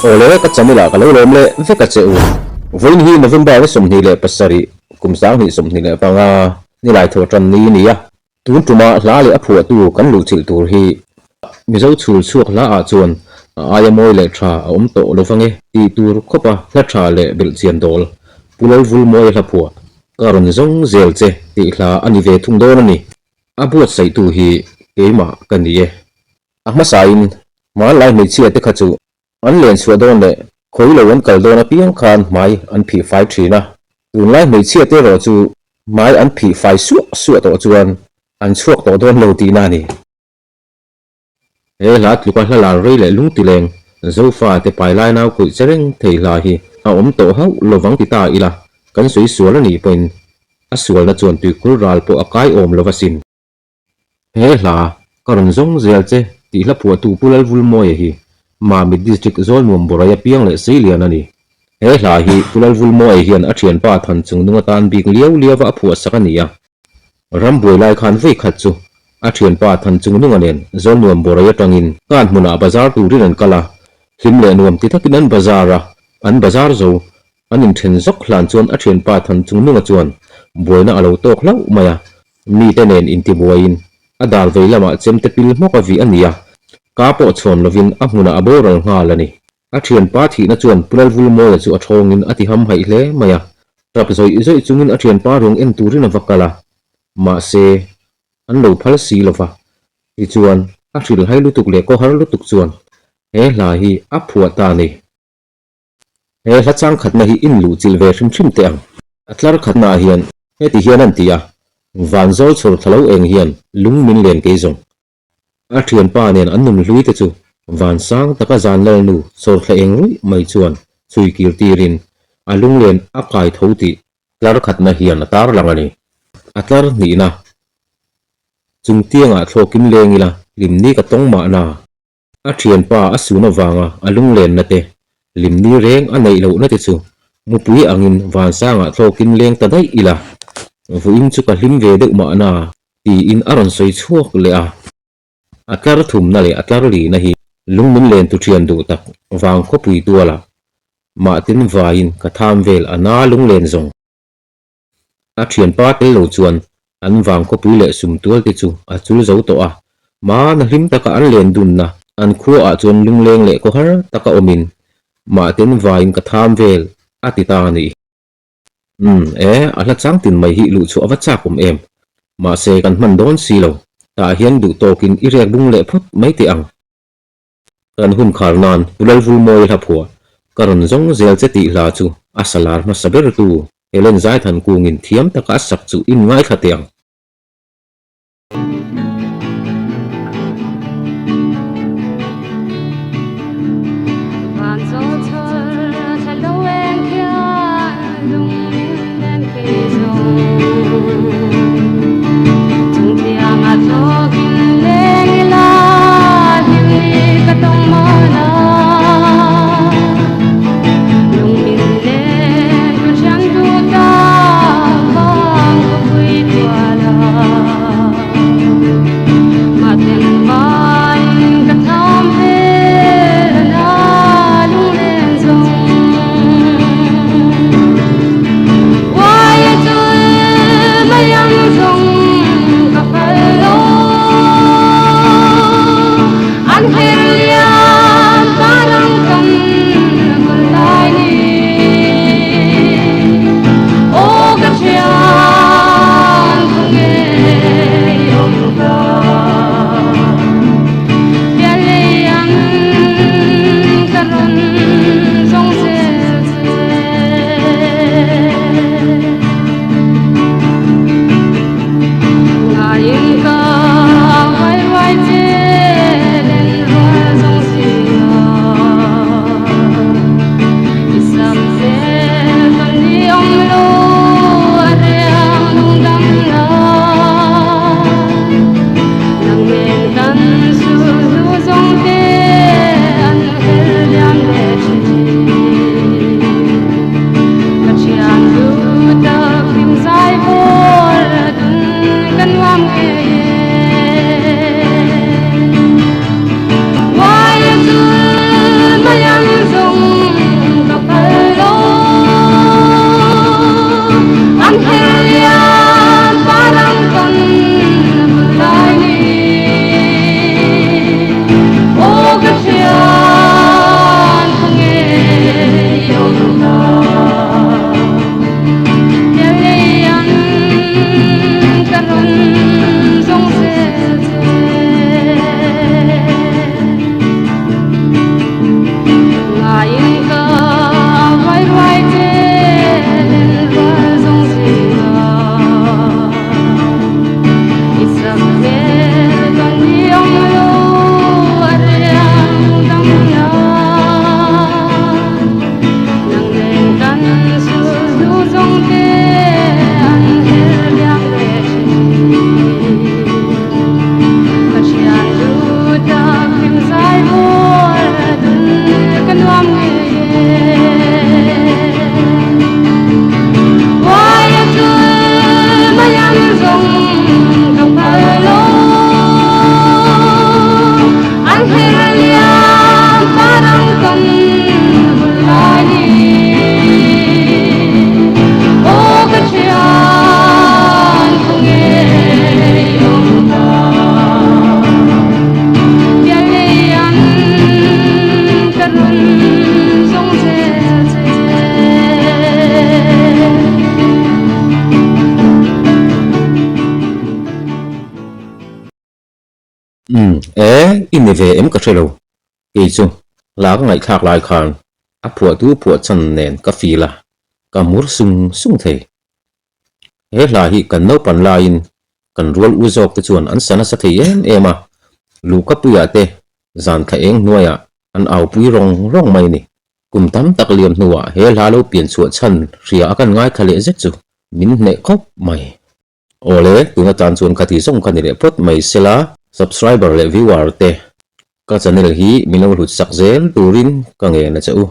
Awle, ka channel ah ka lo lawm leh vek a che u. Vawiin hi November ni 27, kum 2025 nilai thaw tan ni a ni a. Tun tuma hla leh a phuahtu kan luhchilh tur hi Mizo chhul chhuak hla ah chuan a aia mawi leh tha a awm tawh lo vang e tih tur khawp a hla tha leh belhchian dawl Pu Lalvulmawia hla phuah ka rawn zawng zel che tih hla a ni ve thung dawn a ni. A buatsaihtu hi keimah ka ni e. A hmasain hmanlai hmeichhia te kha chu An len chhuah dawn leh khawi lo an kal dawn apiang khan hmai an phih fai thin a, tunlai hmeichhia te erawh chu hmai an phih fai suah suah tawh chuan an chhuak tawh dawn lo tihna a ni. He hla tluka hla lar rei leh lungtileng Zofa te pailai nau khawih che reng thei hla hi a awm tawh hauh lovang ti ta ila kan sawi sual a nih pawhin a sualna chuan tuikhur ral pawh a kai awm lo asin. He hla, ka rawn zawng zel che tih hla phuahtu Pu Lalvulmawia hi Mamit District Zawlnuam Boraia piang leh Seilian a ni. He hla hi Pu Lalvulmawia hian a thianpa Than Chungnung atan bik liau liauva a phuahsak a ni a. Rambuai lai khan vawi khat chu a thianpa Than Chungnunga nen Zawlnuam Borai atangin kan hmunah bazar turin an kal a, hlim leh nuam ti takin an bazar a, an bazar zo. An inthen zawk hlan chuan a thianpa Than Chungnunga chuan buaina a lo tawk hlauh mai a, mite nen intibuaiin a dar vei lamah chemte pil hmawk a vih a ni a, ka pawh chhawn lovin a hmunah a boral nghal a ni. A thianpa thihna chuan Pu Lalvulmawia chu a thawngin a ti hamhaih hle mai a, tap zawih zawih chungin a thianpa ruang en turin a va kal a, mahse an lo phal si lova, tichuan a hrilhhai lutuk leh kawhar lutuk chuan he hla hi a phuah ta a ni. He hla chang khatna hi in luh chilh ve hrim hrim teh ang. A tlar khatnaah hian heti hian an ti a, Van zawl chhawr thla lo eng hian lung min len kei zawng. A thianpa nen an nun hlui te chu van sang taka zan lalnu chhawr thla eng ruih mai chuan chhui kir tirin a lunglen a kai tho tih tlar khatna hian a tarlang a ni. A tlar hnihna chung tiangah thlawkin leng ila hlimni ka tawng mahna. A thianpa a sun avanga a lunglenna te, limni reng a neih lohna te chu mupui angin vansangah thlawkin leng ta daih ila, vawiin chu ka hlim ve deuh mahna tiin a rawn sawi chhuak leh a. A tlar thumna leh a tlar lihna hi lung min lentu thian duh tak vang khawpui tualah mahtin vaiin ka tham vel a na lunglen zawng. A thianpa tel lo chuan an vang khawpui leh sum tual te chu a chul zo tawh a, mahna hlim taka an len dunna an khuaah chuan lungleng leh khawhar taka awmin mahten vaiin ka tham vel a ti ta a nih. Umm e, a hla chang tin mai hi luh chhuah a va chak awm em. Mahse kan hman dawn si lo, tah hian duh tawkin i rek bung leh phawt mai teh ang. Kan hun khar nan Pu Lalvulmawia hla phuah ka rawn zawng zel che tih hla chu a sa lar hmasa ber tu Helen Zaithan kungin thiam taka a sak chu in ngaithla teh ang. Van zawl chhawr thla lo eng hian lung min len kei zawng. Chung tiangah thlawkin leng ila hlim ni ka tawng mahna. Lung min len ka thian duh ta vang khawpui tuala. Mahten vain ka tham vel a na lunglen zawng. Uai a chul mai a. Umm, e, i ni ve em ka hre lo. Kei chu hla ka ngaihthlak lai khan a phuahtu phuahchan nen ka feel a, ka mur sung sung thei. He hla hi kan naupan laiin kan rual u zawk te chuan an sa nasa thei em em a, Luhkapuia te zan thla eng hnuaiah an aupui rawng rawng mai a ni. Kum tam tak liam hnuah he hla lo pian chhuah chhan hria a kan ngaithla leh zet chu min hneh khawp mai. Awle, tun atan chuan ka ti zawng ka ni leh phawt mai sela, subscriber leh viewer te ka channel hi min lo hlut sak zel turin ka ngen a che u.